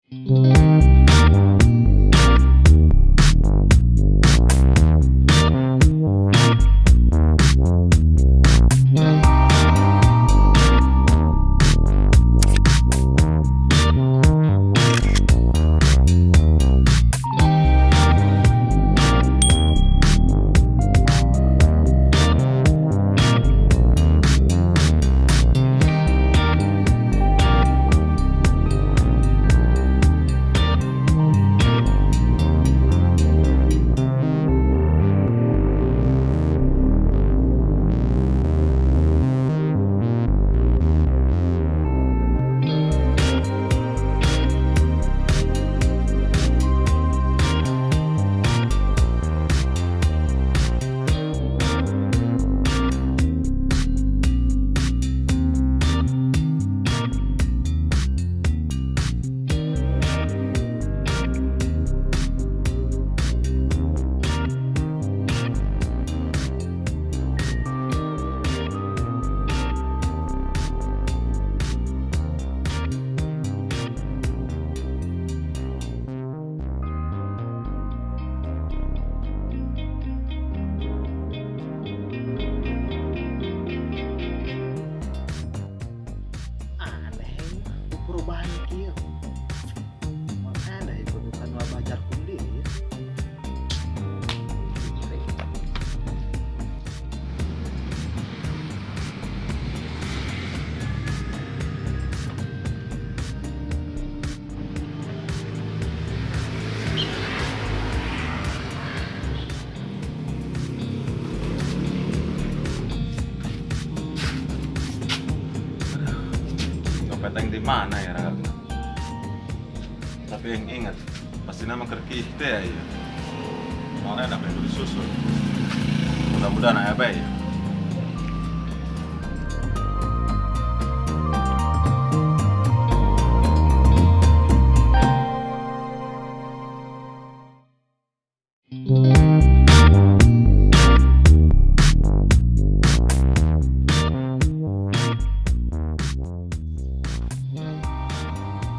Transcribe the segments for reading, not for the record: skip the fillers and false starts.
Aneh ini perubahan kieu. Mana ikutan wabah jarkum deui ya. Dompet yang di mana ya Ragna? Tapi yang ingat, pasti nama kerkih teh ya. Soalnya ada yang susu. Mudah-mudahan aya bae ya.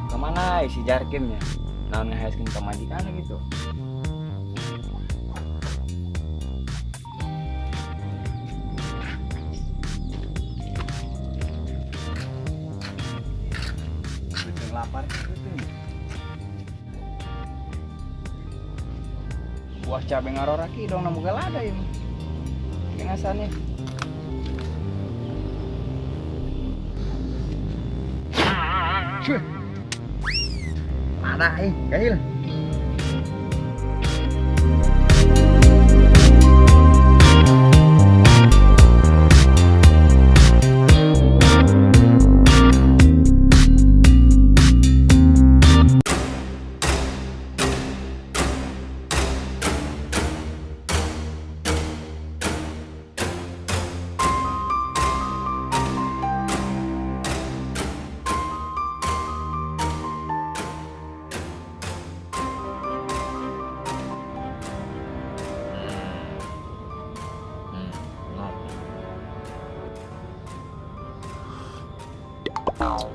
Kemana si Jarkim ya? Naon ngahaeskeun pamajikan gitu. Bikin lapar gitu. Buah cabe ngaroraki dong nemu lada ini. Kengasannya. Ada eh, kail.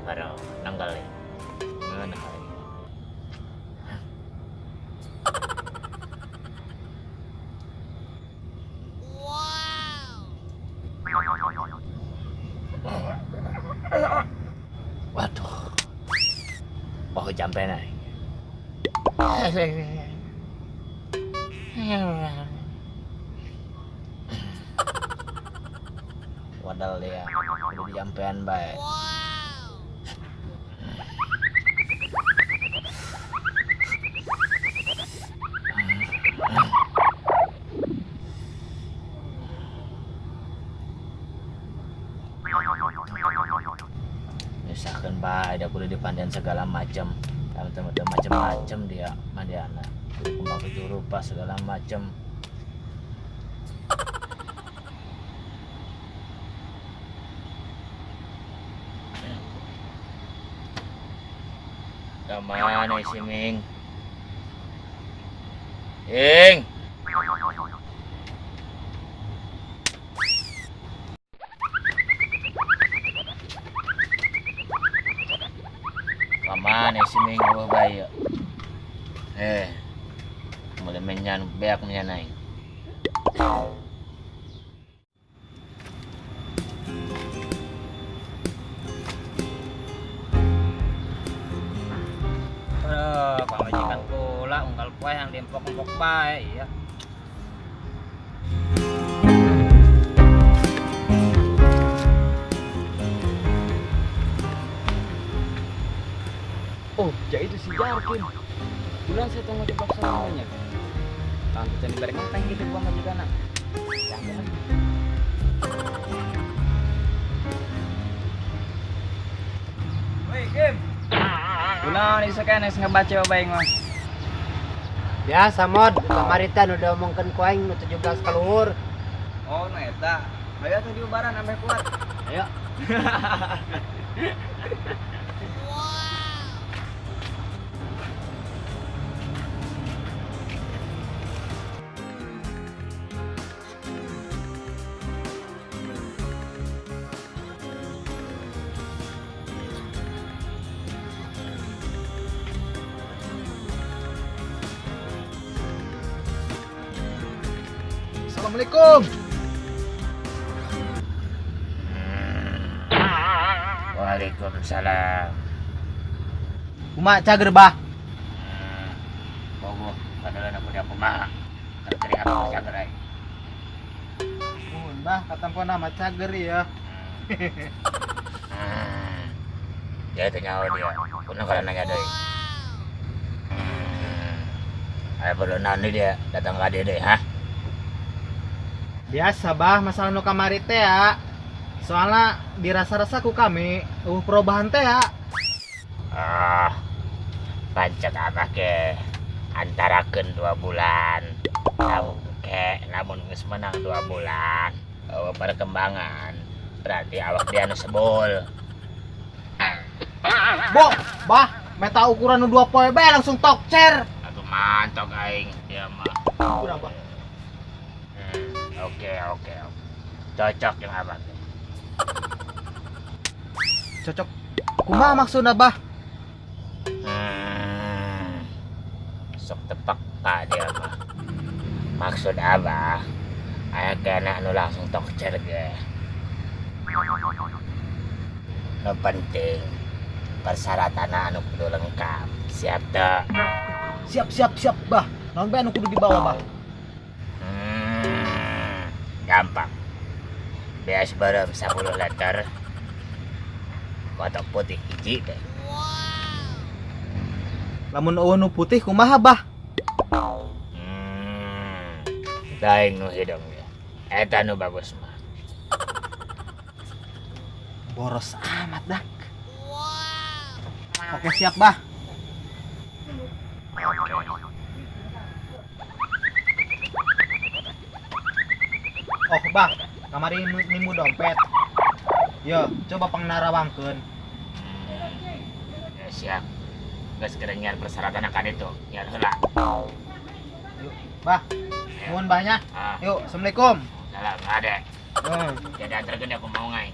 Baru nanggal ya. Ngeunah aing. Waduh. Oh, jampe aing. Wadal dia, udah dijampean bae. Misalkan bae, dia kudu dipandian segala macam, macam-macam dia mandiana, kudu kembang tujuh rupa segala macam. Kemana si Ming? Ing. Kemana si Ming? Gua bae. Ayo. Eh. Mulai menyan beak menyan aing. Aduh, pamajikan pula unggal poe yang diempok-empok bae iya. Oh, jadi itu si Jarkin. Bulan saya tunggu di bakso namanya. Langsung jadi bareng ngepeng gitu gua majikan. Jangan. Woi, Kim. Kunaon ieu sakenes ngebaca bae mah. Biasa mod, kamari teh nu diomongkeun ku aing nu 17 kaluhur. Oh, nu eta. Ayo atuh diubaran sampai kuat. Ayo. Assalamualaikum. Waalaikumsalam. Kumaha cager bah? Bogo, padahal aku dia kumaha. Terteri aku cager aing. Mun bah katempo nama cager ya. Dia tanya dia. Kuno kalau nanya deui. Ayo perlu naon dia datang ka dia deui, ha? Biasa bah masalah nu kamari teh ya. Soalnya dirasa-rasa ku kami perubahan teh ya. Ah, pancet abah ke antarakeun 2 bulan. Lamun ke lamun geus menang 2 bulan. Perkembangan berarti awak dia nu sebul. Bo, bah, meta ukuran nu 2 poe bae langsung tokcer. Atuh mantok aing dia mah. Berapa? Oke. Cocok yang abah. Cocok. Kumaha maksudna bah? Sok tepak pak dia mah. Maksud abah, aya kena nu langsung tokcer ge. Nu penting persyaratan anu kudu lengkap. Siap teu? Siap bah. Naon bae anu kudu dibawa bah? Gampang. Beas bareng 10 liter. Kotak putih hiji deh. Lamun eueuh nu putih kumaha bah? Daeng nu hidung ya. Eta nu bagus mah. Boros amat dah. Oke siap bah. Oh bah, kamari nimu dompet. Yo, coba pangnarawangkeun. Ya siap. Geus gerengan persyaratan akan itu. Nyiar heula. Yuk, bah. Nuhun bahnya. Yuk, assalamualaikum. Salam, ade. Jadi antarkeun aku mau ngai.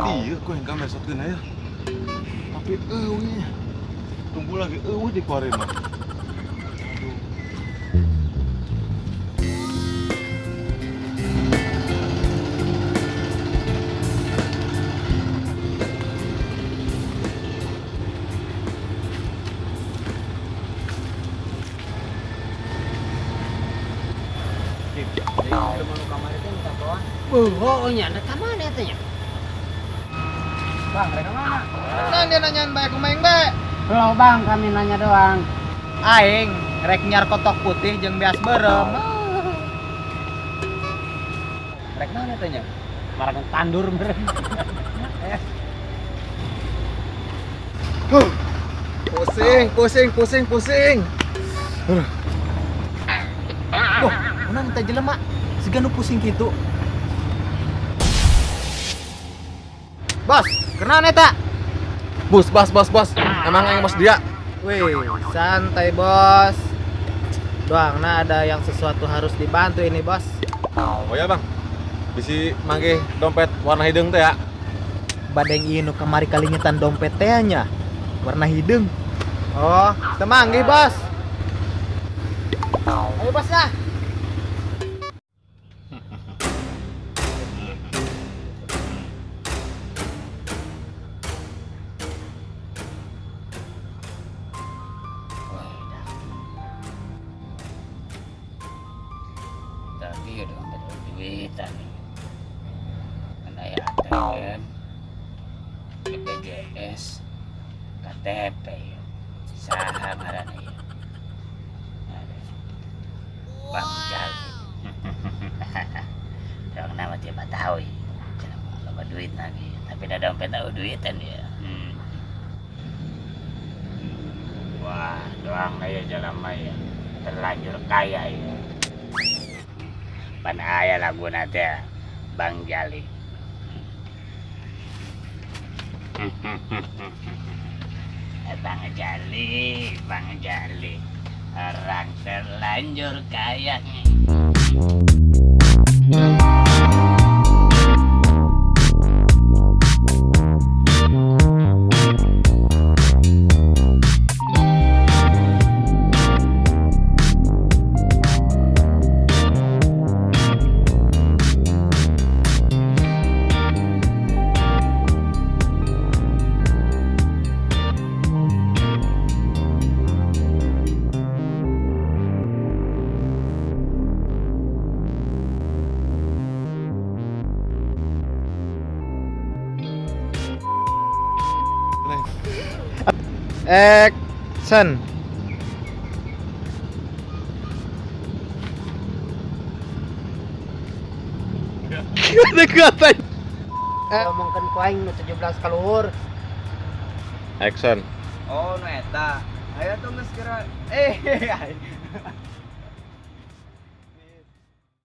Iya, kok yang kami esotkeun aya. Tapi eueuh. Tunggu lagi eueuh di kuare mah. Aduh. Jadi belum anu kamari teh minta toan. Oh, nya ada ka mana eta nya? Bang, mereka mana? Nah, dia nanyain bae kumaha bae. Kalau bang, kami nanya doang. Aing rek nyiar kotok putih jeung beas beureum. Rek mana teh nya? Marang tandur meureun. Pusing. Wah, mana teh jelema? Siga nu pusing kitu. Bos, Kenaon eta? Bos, bos, bos, bos. Emang yang bos dia? Wih, santai bos. Doang, nah ada yang sesuatu harus dibantu ini bos. Oh ya bang, bisi manggih dompet warna hideung teh ya. Badeng ieu nu kamari kalingetan dompet teh nya. Warna hideung. Oh, teu manggih bos. Ayo bos lah. Tapi udah ada duitan nih. Kan aya ATM, BPJS, KTP, saha ngaranna ieu. Bang Jali. Dong nama tiba tahu ya. Cenah loba duit lagi, tapi da dompet tahu duitan ya. Wah, doang aya jalan mah ya. Terlanjur kaya ya. Pan aya laguna teh Bang Jali. Bang Jali, Bang Jali, orang terlanjur kaya. Action. Ada Ngomongkeun ku aing nu 17 kaluhur. Action. Oh, nu eta. Ayo tuh geus kira.